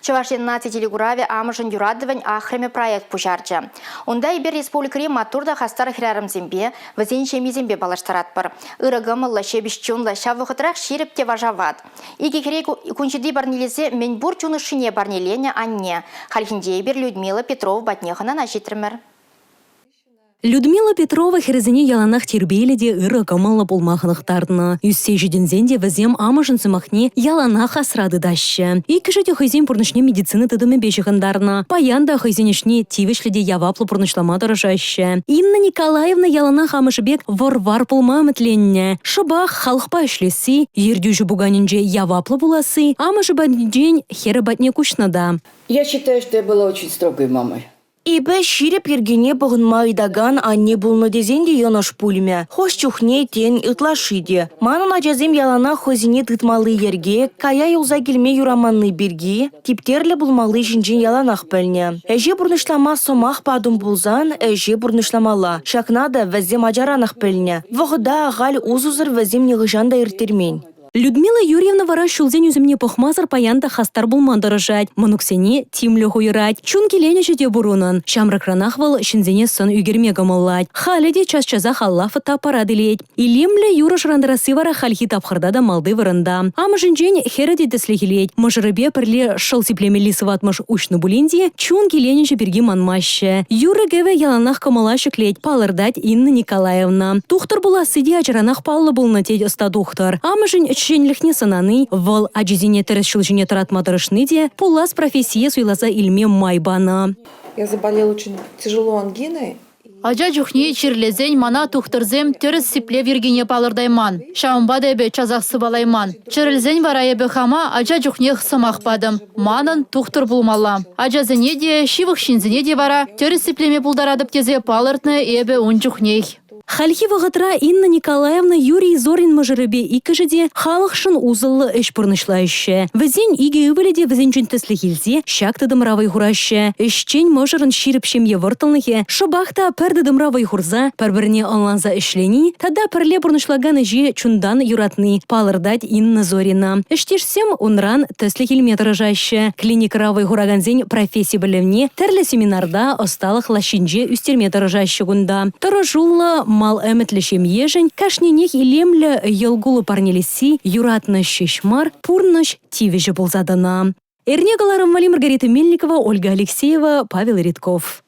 Чӑваш Ен наци телекуравӗ Амӑшӗн юратӑвӗн ахрӑмӗ проект пуҫарчӗ. Унта эпир республикӑри маттур та хастар хӗрарӑмсемпе, вӗсен ҫемйисемпе паллаштаратпӑр. Ырӑ кӑмӑллӑ, ҫепӗҫ чунлӑ, ҫав вӑхӑтрах ҫирӗп те вашават. Икӗ хӗре кун ҫути парнелесе мӗнпур чун ӑшшине парнеленӗ анне. Хальхинче эпир Людмила Петрова патне хӑнана ҫитрӗмӗр. Людмила Петрова хӗрӗсене яланах тирпейлӗ те ырӑ кӑмӑллӑ пулма хӑнӑхтарнӑ. Ӳссе ҫитӗнсен те вӗсем амӑшӗн сӑмахне яланах асра тытаҫҫӗ. Иккӗшӗ те хӑйсен пурнӑҫне медицина тытӑмӗпе ҫыхӑнтарнӑ. Паян та хӑйсен ӗҫне тивӗҫлӗ те яваплӑ пурнӑҫлама тӑрӑшаҫҫӗ. Инна Николаевна яланах амӑшӗ пек вӑр-вар пулма ӗмӗтленнӗ. Шӑпах халӑхпа ӗҫлесси, ертӳҫӗ пуканӗнче яваплӑ пуласси амӑшӗ патӗнчен хӗрӗ патне куҫнӑ та. Я считаю, что я была очень строгой мамой. Эпӗ ҫирӗп йӗркене пӑхӑнма ыйтакан анне пулнӑ тесен те йӑнӑш пулмӗ. Хӑш чухне, тен, ытлашши те. Манӑн ачасем яланах хӑйсене тытмалли йӗрке, кая юлса килме юраманни пирки, типтерлӗ пулмалли ҫинчен яланах пӗлнӗ. Ӗҫе пурнӑҫлама сӑмах патӑм пулсан ӗҫе пурнӑҫламалла. Ҫакна та вӗсем ачаранах пӗлнӗ. Вӑхӑта ахаль усӑсӑр вӗсем нихӑҫан та ирттермен. Людмила Юрьевна вара ҫулсен ӳсӗмне пӑхмасӑр паян та хастар пулма тӑрӑшать, мӑнуксене тимлӗх уйӑрать. Чун киленӗҫӗ те пур унӑн. Ҫамрӑкранах вӑл ҫынсене сӑн ӳкерме кӑмӑллать. Халӗ те час-часах алла фотоаппарат илет. Илемлӗ юрӑ шӑрантарасси вара хальхи тапхӑрта та малти вырӑнта. Амӑшӗнчен хӗрӗ те тӗслӗх илет. Мӑшӑрӗпе пӗрле шӑл сиплемелли сыватмӑш уҫнӑ пулин те чун киленӗҫӗ пирки манмаҫҫӗ. Юрӑ-кӗвӗ яланах кӑмӑла ҫӗклет, палӑртать Инна Николаевна. Тухтӑр пуласси те ачаранах паллӑ пулнӑ, тет ӑста тухтӑр. Амӑшӗн ӗҫченлӗхне сӑнани, вӑл ачисене тӗрӗс ҫул ҫине тӑратма тӑрӑшни те пулас профессие суйласа илме май панӑ. Я заболела очень тяжело ангиной. Ача чухне чирлесен мана тухтӑрсем тӗрӗс сиплев йӗркине палӑртайман. Ҫавӑнпа та эпӗ часах сывалайман. Чӗрӗлсен вара эпӗ хама ача чухнех сӑмах патӑм. Манӑн тухтӑр пулмалла. Ачасене те, ҫывӑх ҫынсене те вара тӗрӗс сиплеме пултаратӑп тесе палӑртнӑ эпӗ ун чухнех. Хальхи вӑхӑтра Инна Николаевна Юрий Зорин мӑшӑрӗпе иккӗшӗ те халӑхшӑн усӑллӑ ӗҫ пурнӑҫлаҫҫӗ. Вӗсен икӗ ывӑлӗ те вӗсенчен тӗслӗх илсе ҫак тытӑмра вӑй хураҫҫӗ. Ӗҫчен мӑшӑрӑн ҫирӗп ҫемье вӑрттӑнлӑхӗ шӑпах та пӗр тытӑмра вӑй хурса пӗр-пӗрне ӑнланса ӗҫлени тата пӗрле пурнӑҫлакан ӗҫе чунтан юратни, палӑртать Инна Зорина. Ӗҫтешсем унран тӗслӗх илме тӑрӑшаҫҫӗ. Клиникӑра вӑй хуракансен професси пӗлӗвне тӗрлӗ семинарта, ӑсталӑх лаҫҫинче ӳстерме тӑрӑшаҫҫӗ кунта. Тӑрӑшуллӑ, мал ӗмӗтлӗ ҫемьешӗн кашнинех илемлӗ йӑл-кулӑ парнелесси юратнӑ ҫеҫ мар, пурнӑҫ тивӗҫӗ пулса тӑнӑ. Эрне кӑларӑм валли Маргарита Мельникова, Ольга Алексеева, Павел Редков.